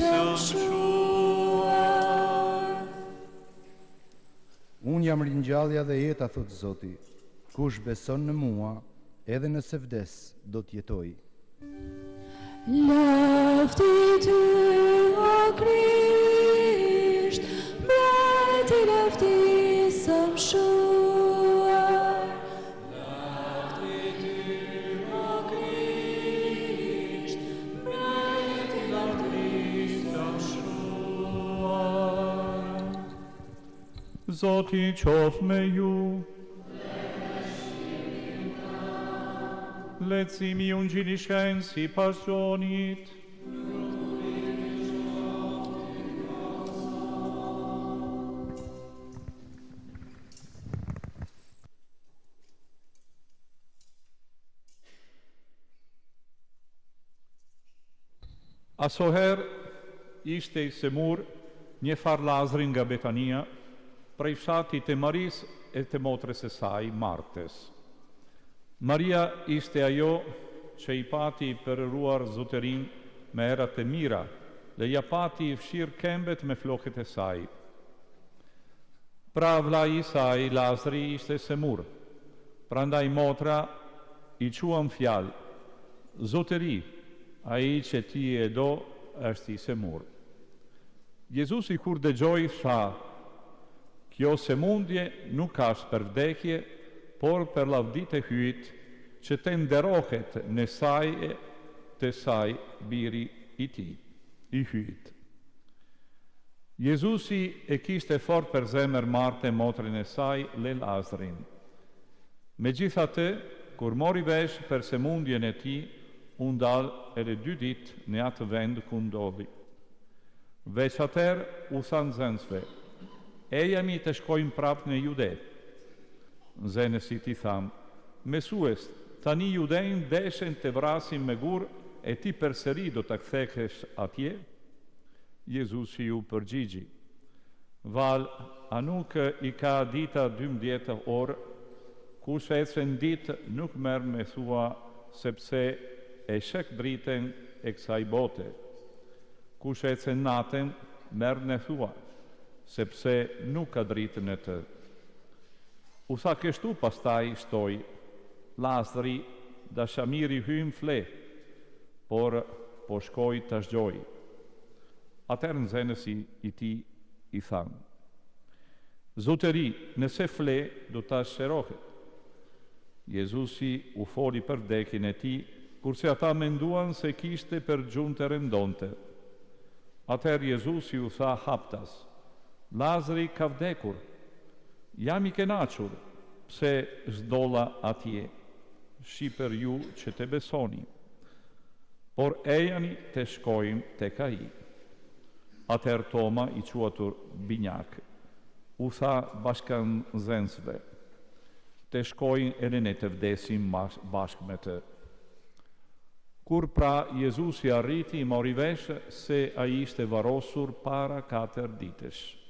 së mshuar. Unë jam ringjallja dhe jeta, thotë Zoti. Kush beson në mua, edhe nëse vdes, do të jetojë. Lavdi ty, o Krisht, mbret i lavdisë së mshuar. Lavdi ty, o Krisht, mbret i lavdisë së mshuar. Zoti qoftë me ju. Leximi i Ungjillit Shenjt sipas Gjonit. Asoherë ishte i sëmurë njëfarë Lazri nga Betania, prej fshatit të Marisë e të motrës së saj, Martës. Maria ishte ajo që i pati përuruar Zotërinë me era të mira dhe ia pati fshirë këmbët me flokët e saj. Pra vllai i saj, Lazri, ishte sëmurë. Prandaj motra i çuan fjalë, Zotëri, ai që ti e do është i sëmurë. Jezusi kur dëgjoi tha, Kjo sëmundje nuk asht për vdekje, por për lavdi të Hyjit, që të nderohet në sajë të saj Biri i tij, i Hyjit. Jezusi e kishte fort për zemër Martën motrën e saj dhe Lazrin. Megjithatë, kur mori vesh për sëmundjen e tij, u ndal edhe dy ditë në atë vend ku ndodhi. Veç atëherë u tha nxënësve, Ejani të shkojmë prapë në Jude. Nxënësit i thanë, Mësues, tani judenjtë deshen të vrasin me gurë e ti përsëri do të kthehesh atje? Jezusi iu përgjigji, Vallë, a nuk i ka dita 12 orë? Kush ecën ditë nuk merr me thua sepse e sheh dritën e kësaj bote. Kush ecën natën, merr në thua, sepse nuk ka dritë në të. U tha kështu pastaj shtoi, Lazri, dashamiri ynë fle, por po shkoj ta zgjoj. Atëherë nxënësit e tij i thanë, Zotëri, nëse fle, do të shërohet. Jezusi u foli për vdekjen e tij, kurse ata menduan se kishte për gjumë të rëndonte. Atëherë Jezusi u tha haptas, Lazri ka vdekur. Jam i kënaqur, pse s'ndolla atje, shi për ju që të besoni. Por ejani të shkojmë tek ai. Atëherë Toma, i quajtur Binjak, u tha bashkënxënësve, Të shkojmë edhe ne të vdesim bashkë me të. Kur pra Jezusi arriti, mori vesh se ai ishte varrosur para katër ditësh.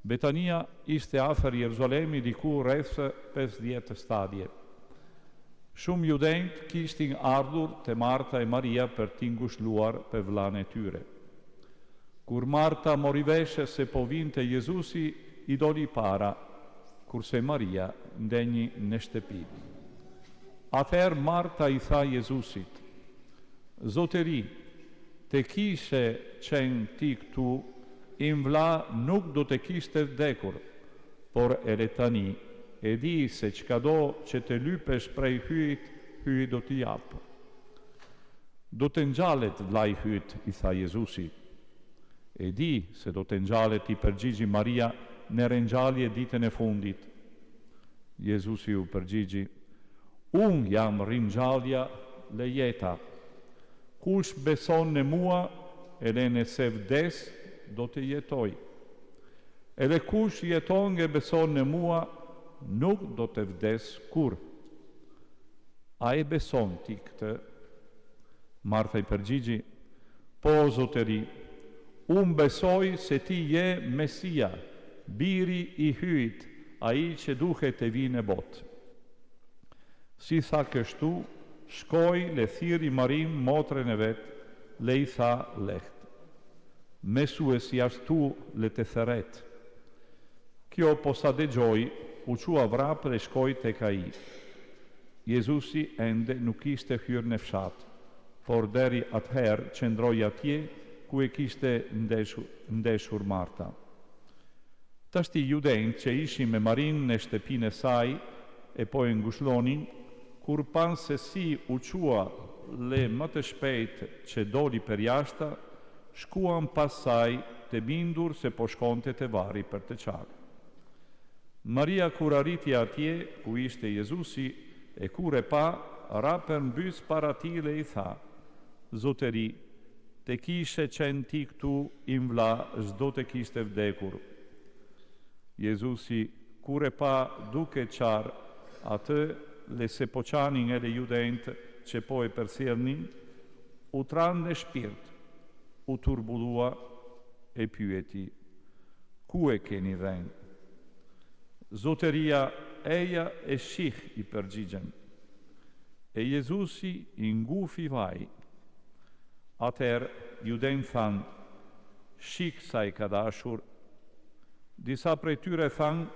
Betania ishte afër Jeruzalemit diku rreth 50 stadie. Shumë judenjtë kishtin ardhur te Marta e Maria për t'i ngushëlluar për vëllanë e tyre. Kur Marta mori vesh se po vinte Jezusi, i doli para, kurse Maria ndenji në shtëpi. Atëherë Marta i tha Jezusit, Zotëri, të kishe qenë ti këtu, im vëlla nuk do të kishte vdekur. Por edhe tani, e di se çkado që të lypesh prej Hyjit, Hyji do t'i japë. Do të ngjallet vllai yt, i tha Jezusi. E di se do të ngjallet, i përgjigji Maria, në ringjallje ditën e fundit. Jezusi u përgjigji, Unë jam ringjallja dhe jeta. Kush beson në mua, edhe nëse vdes, do të jetojë. Edhe kush jeton e beson në mua, nuk do të vdesë kurrë. A e beson ti këtë? Marta i përgjigji, Po, Zotëri, unë besoj se ti je Mesia, Biri i Hyjit, ai që duhet të vijë në botë. Si tha kështu, shkoi dhe thirri Marinë, motrën e vet, dhe i tha lehtë. Mesuesi asht ktu le te thërret. Kjo posa degjoi, u çua vrap dhe shkoi tek ai. Jezusi ende nuk kishte hyrë në fshat, por deri atëherë qëndroi atje ku e kishte ndeshur Marta. Tashti judenjtë që ishin me Marinë në shtëpinë e saj e po e ngushëllonin, kur panë se si u çua le më të shpejtë që doli përjashta, shkuan pas saj të bindur se po shkonte te varri për të qarë. Maria kur arriti atje ku ishte Jezusi e kur e pa, ra përmbys para tij dhe i tha, Zotëri, të kishe qenë ti këtu im vlla s'do të kishte vdekur. Jezusi kur e pa duke qarë atë dhe se po qanin edhe judenjtë që po e përcillnin, u trand në shpirt, u turbullua e pyeti, Ku e keni vënë? Zotëria, eja e shih, i përgjigjën. E Jezusi i ngufi vaj. Atëherë judenjtë thanë, Shih sa e ka dashur. Disa prej tyre thanë,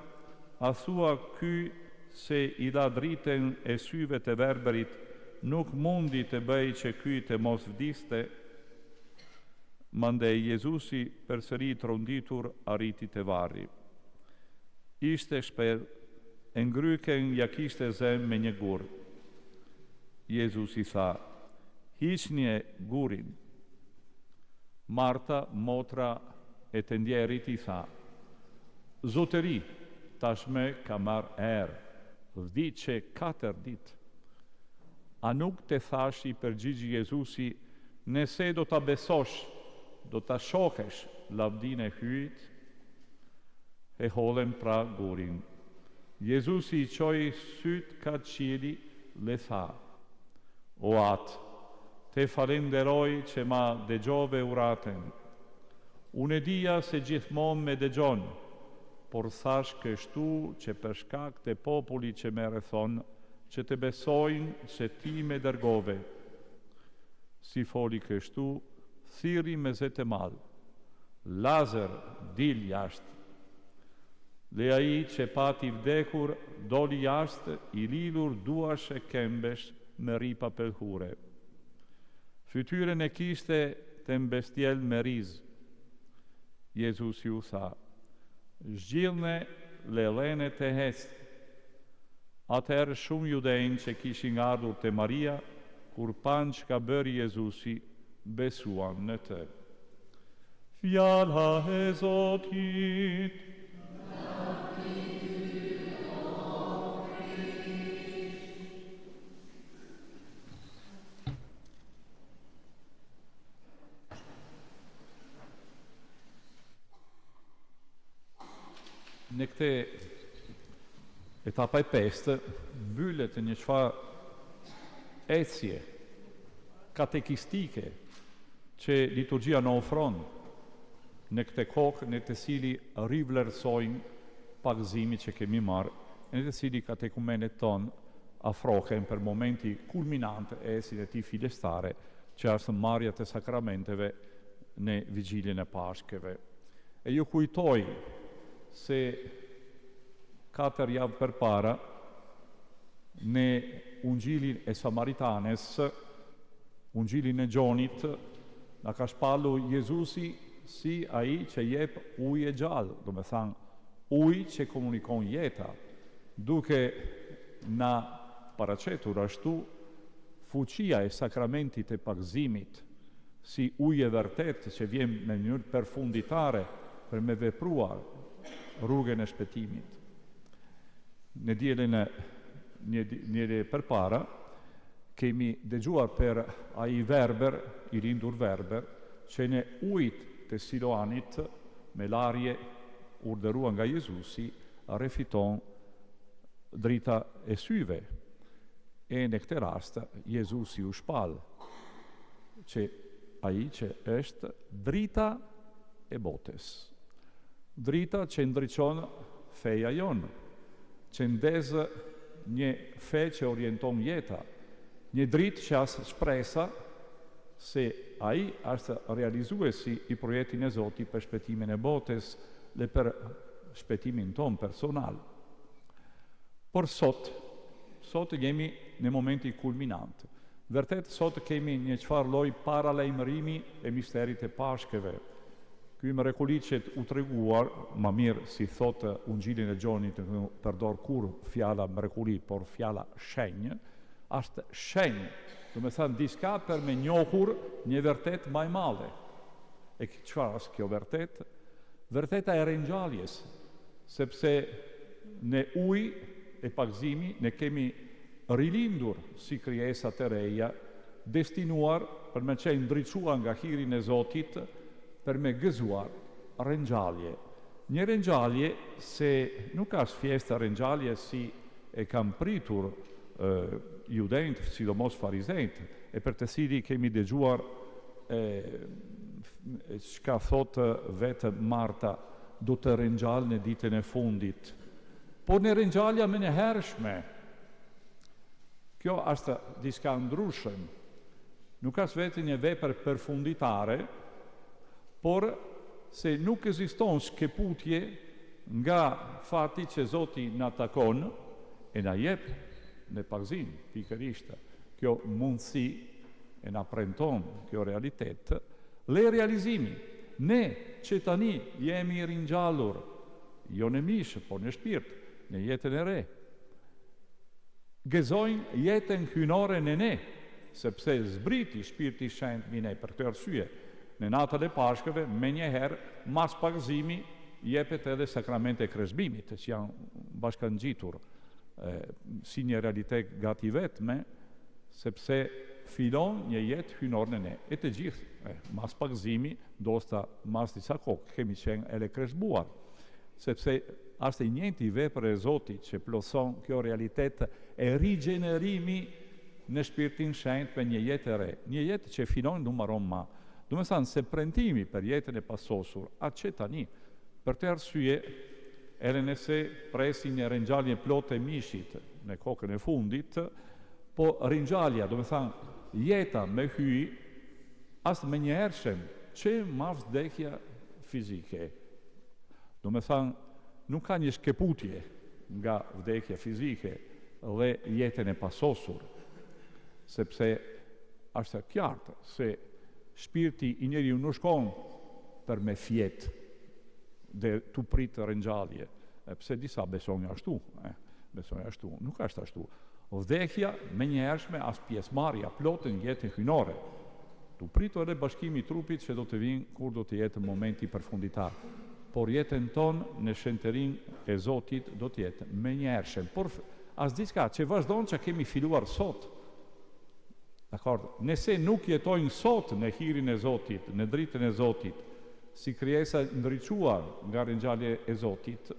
A thua ky se i dha dritën e syve të verbërit, nuk mundi të bëjë që ky të mos vdiste? Mandej Jezusi përsëri i tronditur arriti te varri. Ishte shpellë, e ngrykën ia kishte zënë me një gur. Jezusi tha, Hiqnie gurin. Marta, motra e të ndjerit, i tha, Zotëri, tashmë ka marrë erë, vdiq qe katër ditë. A nuk të thashë, i përgjigj Jezusi, nëse do ta besosh, do ta shohësh lavdinë e Hyjit? E hollën pra gurin. Jezusi i çoi sytë kah qielli dhe tha, O Atë, te falenderoj që ma dëgjove uratën. Unë e dija se gjithmonë me dëgjon, por thashë kështu që për shkak të popullit që me rrethon, që të besojnë se ti me dërgove. Si foli kështu, thirri me zë të madh, Lazër, dil jashtë! Dhe ai që pati vdekur, doli jashtë, i lidhur duarsh e këmbësh me rripa pëlhure. Fytyrën e kishte të mbështjellë me rizë. Jezusi u tha, Zgjidhne dhe lene të ecë. Atëherë shumë judenj që kishin ardhur te Maria, kur panë çka bëri Jezusi, besuan në të. Fjala e Zotit. Lavdi ty, o Krisht. Në këtë etapa e pestë mbyllet një çfarë ecje katekistike që liturgjia na ofron në këtë kohë në të cili rivlerësojmë pagëzimin që kemi marrë, në të cili katekumenet tonë afrohen për momenti kulminant e ecjen e tij fillestare, që është marrja të sakramenteve në vigjiljen e Pashkëve. E ju kujtoj se katër javë përpara në Ungjillin e Samaritanes, Ungjillin e Gjonit, na ka shpallur Jezusi si ai që jep ujë e gjallë, domethënë ujë që komunikon jeta, duke na paraqitur ashtu fuqia e sakramentit të pagëzimit, si ujë e vërtetë që vjen në mënyrë përfunditare për me vepruar rrugën e shpëtimit. Në dielën e një dielë përpara kemi dëgjuar për ai verbër, i lindur verbër, që në ujët të Siloanit me larje urdhërua nga Jezusi, rifiton drita e syve. E në këtë rast Jezusi u shpall që ai që është drita e botës. Drita që ndriçon feja jonë, që ndez një fe që orienton jeta, një dritë që asht shpresa Se ai është realizuesi i projektin e Zotit për shpëtimin e botës dhe për shpëtimin tonë personal. Por sot, sot jemi në momenti kulminant. Vërtet sot kemi një çfarë lloj paralajmërimi e misterit të Pashkëve. Ky mrekulli që u treguar, ma mirë si thotë Ungjillin e Gjonit nuk përdor kurrë fjala mrekulli, por fjala shenjë, Asht shenjë, domethënë diçka për me njohur një vertetë ma e madhe. E çfarë asht kjo vertetë? Verteta e ringjalljes, sepse në ujë e pagëzimi ne kemi rilindur si krijesa të reja, destinuar për me qenë ndriçuar nga hirin e Zotit, për me gëzuar ringjallje. Një ringjallje se nuk asht thjesht ringjallje si e kanë pritur judenjtë, sidomos farizenjtë, e për të cili kemi dëgjuar çka thotë vetë Marta, do të ringjallë në ditën e fundit. Por në ringjallja menjëhershme, kjo është diçka ndryshe. Nuk është vetëm një vepër përfunditare, por se nuk ekziston shkëputje Nga fati që Zoti na takon e na jep në pagëzim, pikërisht kjo mundësi e na premton kjo realitet, dhe realizimi, ne që tani jemi ringjallur, jo në mish, por në shpirt, në jetën e re, gëzojnë jetën hyjnore në ne, sepse zbriti Shpirti i Shenjtë mbi ne për këtë arsye, në natën e Pashkëve, menjëherë mas pagëzimi, jepet edhe sakramenti e krezmimit, që janë bashkangjitur si një realitet gati vetme, sepse fillon një jetë hyjnore në ne. E të gjithë, mas pagëzimi, ndoshta mas disa kohë, kemi qenë edhe krezmuar, sepse është e njëjti vepër e Zotit që plotëson kjo realitet e rigjenerimi në shpirtin shenjt me një jetë e re, një jetë që fillon nuk mbaron ma. Domethënë se premtimi për jetën e pasosur, a që tani, për këtë arsye, edhe nëse presim një ringjallje plotë e mishit në kohën e fundit, po ringjallja, domethënë jeta me Hyj, është menjëhershëm që mas vdekja fizike. Domethënë, nuk ka një shkëputje nga vdekja fizike dhe jetën e pasosur, sepse Është e qartë se shpirti i njeriu nuk shkon për me fjet dhe tu prit ringjallje, pse disa besojnë ashtu, e, besojnë ashtu, nuk është ashtu. Vdekja menjëhershme asht pjesëmarrja plotë në jetën hyjnore. Tu pritur edhe bashkimi i trupit që do të vijë kur do të jetë momenti përfunditar. Por jetën tonë në shenjtërinë e Zotit do të jetë menjëhershëm. Por asht diçka që vazhdon që kemi filluar sot. Dakord? Nëse nuk jetojnë sot në hirin e Zotit, në dritën e Zotit, si krijesa ndriçuar nga ringjallja e Zotit,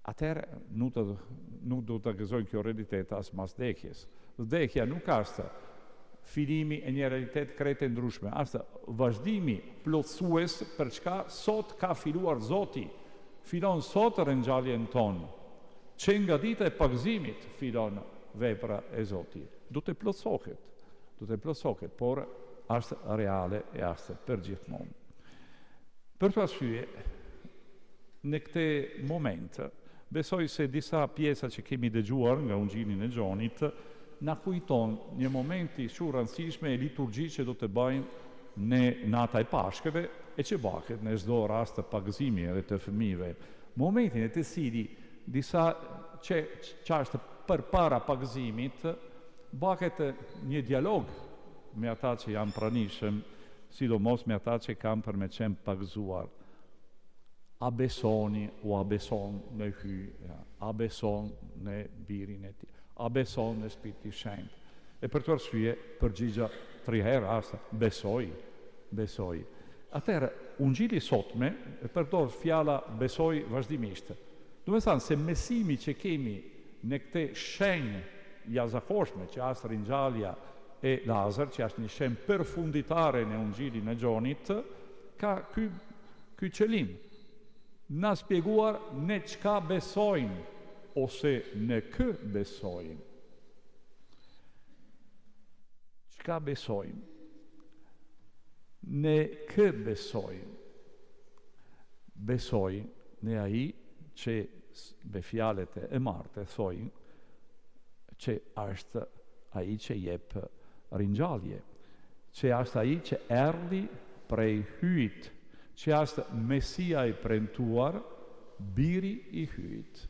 atëherë nuk do nuk do të gëzojnë kjo realitet as mas vdekjes. Vdekja nuk është fillimi e një realitet krejt e ndryshme, është vazhdimi plotësues për çka sot ka filluar Zoti. Fillon sot ringjalljen tonë. Që nga dita e pagëzimit fillon vepra e Zotit. Do të plotësohet, do të plotësohet, por është reale e është përgjithmonë. Për këtë arsye, në këtë moment, besoj se disa pjesa që kemi dëgjuar nga Ungjillin e Gjonit, na kujton një momenti shumë rëndësishme e liturgji që do të bëjmë në nata e Pashkëve e që bëhet në çdo rast të pagëzimi edhe të fëmijëve. Momentin e të cili disa që që është përpara pagëzimit, bëhet një dialog me ata që janë pranishëm, sidomos me ata që kanë për me qenë pagëzuar. A besoni, o a beson në Hyj, a beson në birin e tij, a beson në Shpirtin Shenjt. E për këtë arsye, përgjigja tri herë është besoj, besoj. Atëherë, Ungjilli sotme e përdor fjala besoj vazhdimisht. Domethënë se mësimi që kemi në këtë shenjë jashtëzakonshme që është ringjallja e Lazër, që është një shenjë përfunditare në Ungjillin e Gjonit, ka ky ky qëllim. Na spjeguar ne çka besojmë ose në kë besojmë. Çka besojmë? Ne kë besojmë? Besojmë në ai që me fjalët e Marte thojnë që është ai që jep ringjallje, që është ai që erdhi prej Hyjit, që është Mesia i premtuar, biri i Hyjit.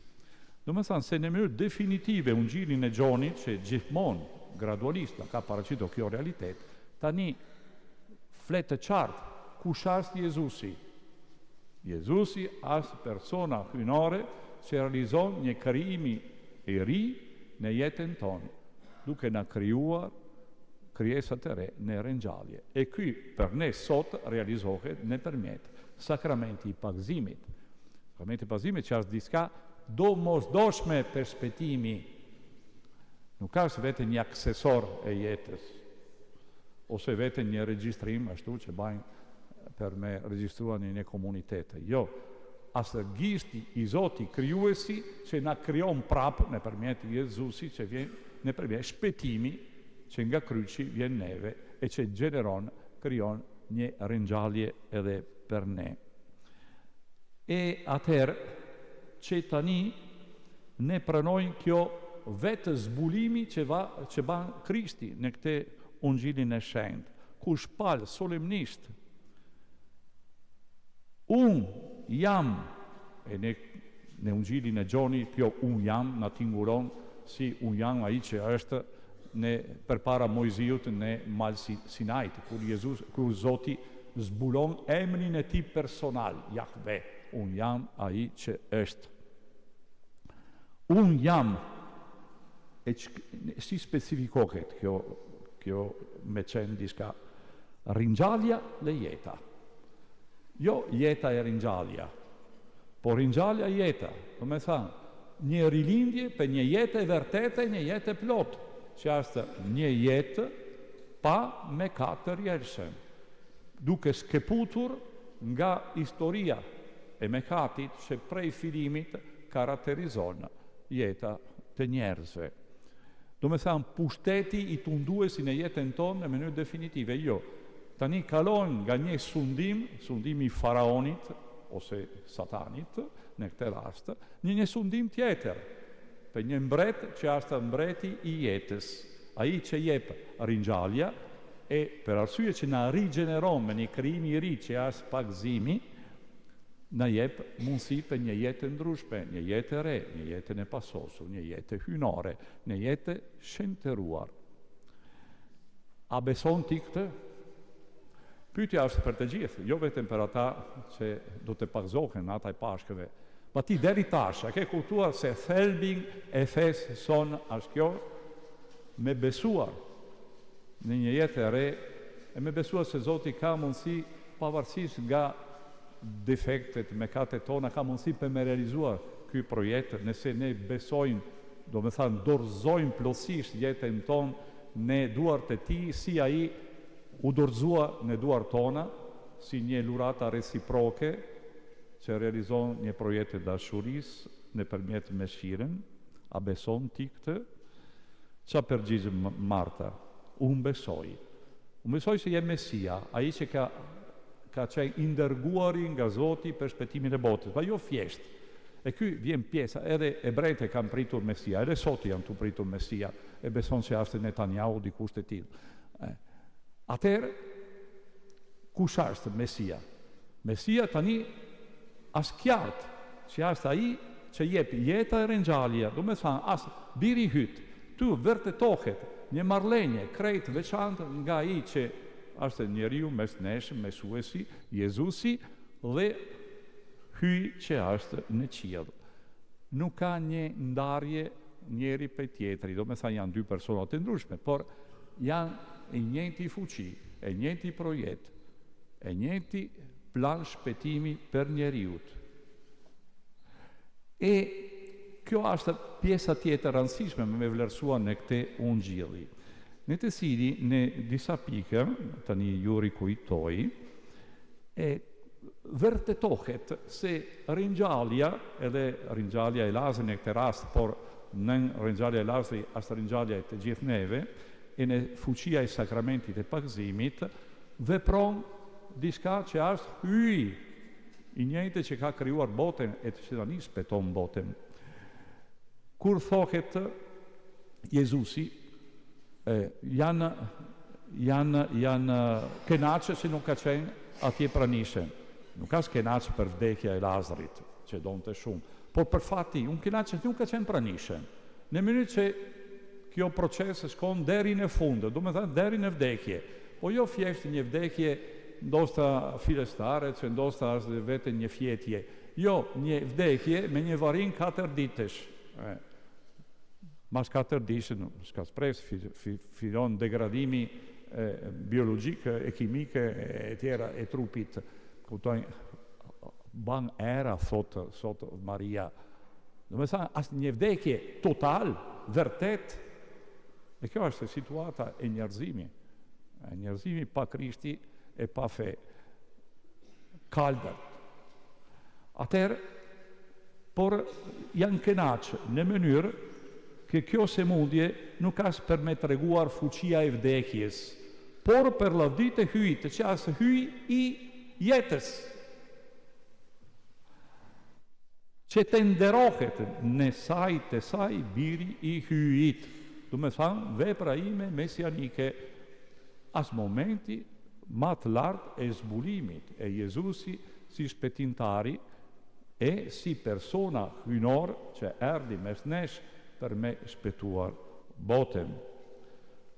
Domethënë se në mënyrë definitive Ungjillin e Gjonit, që gjithmonë gradualisht na ka paraqitur kjo realitet, tani flet të qartë kush është Jezusi. Jezusi është persona hyjnore që realizon një krijimi i ri në jetën tonë, duke na krijuar krijesa të re në ringjallje. E ky për ne sot realizohet nëpërmjet sakramenti i pagëzimit. Sakramenti i pagëzimit që është diçka domosdoshme për shpëtimi. Nuk është vetëm një aksesor e jetës ose vetëm një regjistrim ashtu që bajnë për me regjistrua në një komunitet. Jo, asht gishti i Zoti krijuesi që na krijon prapë nëpërmjet Jezusi që vjen nëpërmjet shpëtimi që nga kryqi vjen neve e që gjeneron, krijon një ringjallje edhe për ne. E atëherë që tani ne pranojmë kjo vetë zbulimi që, va, që ban Krishti në këtë ungjillin e shenjtë, ku shpall solemnisht Unë jam, e ne në ungjillin e Gjonit kjo unë jam na tinguron si unë jam ai që është në përpara Mojziut në Mal Sinait, kur Jezus, kur Zoti zbulon emrin e tij personal, Jahve, unë jam ai që është. Unë jam e që, si specifikohet kjo kjo me qenë diçka ringjallja dhe jeta. Jo jeta e ringjallja, po ringjallja jeta, domethënë, një rilindje për një jetë e vërtetë e një jetë e plotë, që është një jetë pa mëkat të rrjedhshëm, duke shkëputur nga historia e mëkatit që prej fillimit karakterizon jeta të njerëzve. Domethënë, pushteti i tunduesi në jetën tonë në mënyrë definitive, jo. Tani kalojmë nga një sundim, sundimi i faraonit ose satanit në këtë rast, në një sundim tjetër, për një mbret që është mbreti i jetës, ai që jep ringjallja e për arsye që na rigjeneron me një krijim i ri që është pagëzimi, na jep mundësi për një jetë të ndryshme, një jetë të re, një jetë e pasosur, një jetë hyjnore, një jetë shenjtëruar. A beson ti këtë? Pyetja është për të gjithë, jo vetëm për ata që do të pagëzohen nata e Pashkëve. Pa ti deri tash, a ke kuptuar se thelbin e fesë sonë është kjo? Me besuar në një jetë e re e me besuar se Zoti ka mundësi pavarësisht nga defektet, mëkatet tona, ka mundësi për me realizuar ky projekt, nëse ne besojmë, domethënë dorëzojmë plotësisht jetën tonë në duart e tij, si ai u dorëzua në duart tona, si një lurata reciproke që realizon një projekt të dashurisë nëpërmjet mëshirën, a beson ti këtë? Ça përgjigj Marta? Unë besoj. Unë besoj se je Mesia, ai që ka ka qenë i dërguari nga Zoti për shpëtimin e botës, pa jo thjesht. E ky vjen pjesa, edhe ebrejtë e kanë pritur Mesia, edhe sot janë tu pritur Mesia, e beson se është Netanyahu dikush të tillë. Atëherë, kush është Mesia? Mesia tani asht qartë që është ai që jep jeta e ringjallja, domethënë asht biri i Hyjt, tu vërtetohet një marrëdhënie krejt veçantë nga ai që është njeriu mes nesh, mësuesi, Jezusi dhe Hyji që është në qiell. Nuk ka një ndarje njëri prej tjetri, domethënë janë dy persona të ndryshme, por janë e njëjti fuqi, e njëjti projekt, e njëjti plan shpëtimi për njeriut. E kjo është pjesa tjetër e rëndësishme me vlerësua në këtë ungjilli. Në të cili në disa pika, tani ju rikujtoj, e vërtetohet se ringjallja, edhe ringjallja e Lazarit në këtë rast, por në ringjallja e Lazarit është ringjallja e të gjithë neve, e në fuqia e sakramentit e pagëzimit, vepron diçka që është Hyji, i njëjti që ka krijuar botën e që tani shpëton botën. Kur thohet Jezusi, e, janë janë janë kënaqë që nuk ka qenë atje pranishëm. Nuk asht kënaqë për vdekja e Lazrit, që donte shumë, por për fati, unë kënaqë që nuk ka qenë pranishëm. Në mënyrë që kjo proces shkon deri në fund, domethënë deri në vdekje. Po jo thjesht një vdekje ndoshta fillestare, që ndoshta është vetëm një fjetje. Jo, një vdekje me një varrim katër ditësh. Mas katër ditësh, s'ka shpresë, fillon degradimi biologjik e kimike e tjera e trupit. Kuptojnë, ban era, thotë, thotë Maria. Domethënë, asht një vdekje total, vërtet. E kjo është situata e njerëzimi. E njerëzimi pa Krishti e pa fe. Kalbert. Atëherë, por janë kënaqë në mënyrë që kjo semundje nuk asht për me treguar fuqia e vdekjes, por për lavdi të Hyjit, që asht Hyj i jetës. Që të nderohet në saj të saj biri i Hyjit, domethënë vepra ime mesianike, asht momenti ma të lartë e zbulimit e Jezusi si shpëtimtari e si persona hyjnor që erdhi mes nesh për me shpëtuar botën.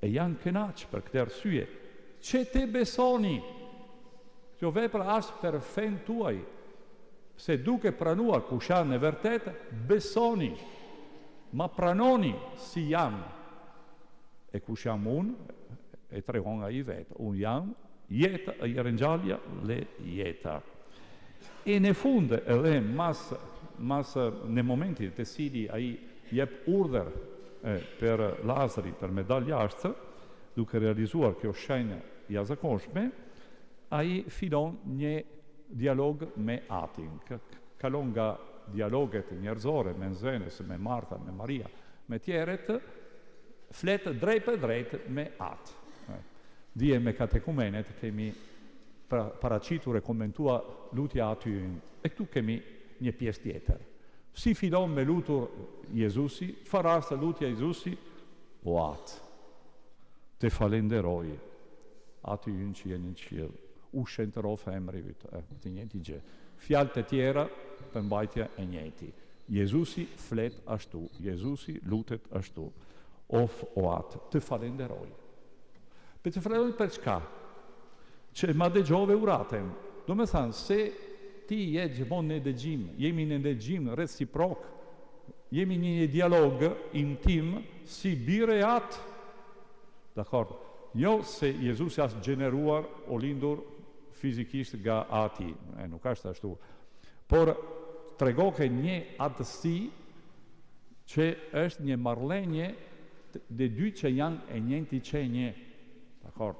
E janë kënaq për këtë arsye, që të besoni! Kjo vepra asht për fenë tuaj, se duke pranuar kush jam në vërtetë, besoni, ma pranoni si jam. E kush jam unë, e tregon ai vetë, unë jam jeta, ringjallja dhe jeta. E në fund edhe mas, mas në momentin të cili ai jep urdhër e, për Lazari për me dal jashtë, duke realizuar kjo shenjë jashtëzakonshme, ai fillon një dialog me Atin. Kalon nga dialoget njerëzore me nxënës, me Marta, me Maria, me tjerët, flet drejtpërdrejt me Atë. Dje me katekumenet kemi paraqitur e komentua lutja Ati ynë. E këtu kemi një pjesë tjetër. Si fillon me lutur Jezusi? Çfarë është lutja Jezusi? O Atë, të falenderoj, Ati ynë që je në qiell, u shenjtëroftë emri yt. E, të njëjti gjë. Fjalë të tjera, përmbajtja e njëjti. Jezusi flet ashtu, Jezusi lutet ashtu. Of, o Atë, të falenderoj. Po të falenderoj për çka? Që ma dëgjove uratën. Domethënë se ti je gjithmonë në dëgjim, jemi në dëgjim reciprok, jemi në një dialog intim si bir e atë. Dakord. Jo se Jezusi është gjeneruar o lindur fizikisht nga ati, e nuk është ashtu. Por tregoke një atësi që është një marrëdhënie dhe dy që janë e njëjti qenie. Dakord.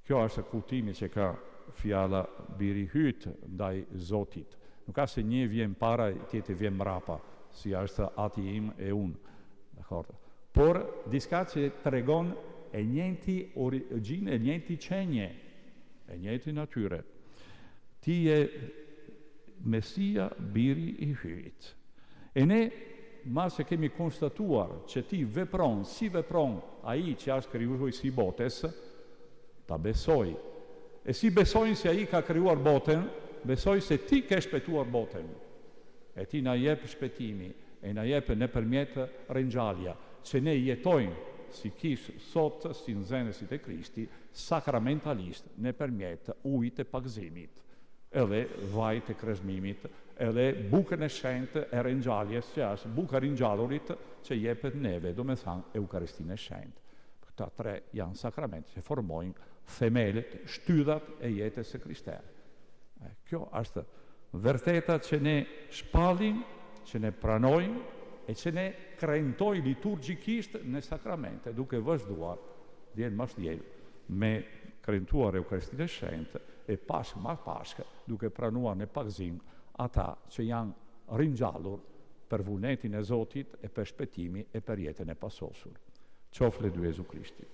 Kjo është kuptimi që ka fjala biri Hyjt ndaj Zotit. Nuk asht se një vjen para e tjetri vjen mbrapa, si është ati im e unë. Dakord. Por diçka që tregon e njëjti origjinë, e njëjti qenie, e njëjti natyre. Ti je Mesia, biri i Hyjit. E ne, masi kemi konstatuar që ti vepron si vepron ai që është krijuesi i botës, ta besoj. E si besojnë se ai ka krijuar botën, besoj se ti ke shpëtuar botën. E ti na jep shpëtimi, e na jep nëpërmjet ringjallja, që ne jetojmë si kishë sot si nxënësit e Krishti, sakramentalisht nëpërmjet ujit të pagëzimit, edhe vajit të krezmimit, edhe bukën e shenjtë e ringjalljes, që është buka e ringjallurit që jepet neve, domethënë Eukaristina e shenjtë. Këta tre janë sakramente që formojnë themelet, shtyllat e jetës së krishterë. Kjo është vërteta që ne shpallim, që ne pranojmë e që ne kremtojmë liturgjikisht në sakramente, duke vazhduar diel mas diel me kremtuar Eukaristin e Shenjtë e Pashkë mas Pashkë, duke pranuar në pagëzim ata që janë ringjallur për vullnetin e Zotit e për shpëtimi e për jetën e pasosur. Qoftë lëvdu Jezu Krishti.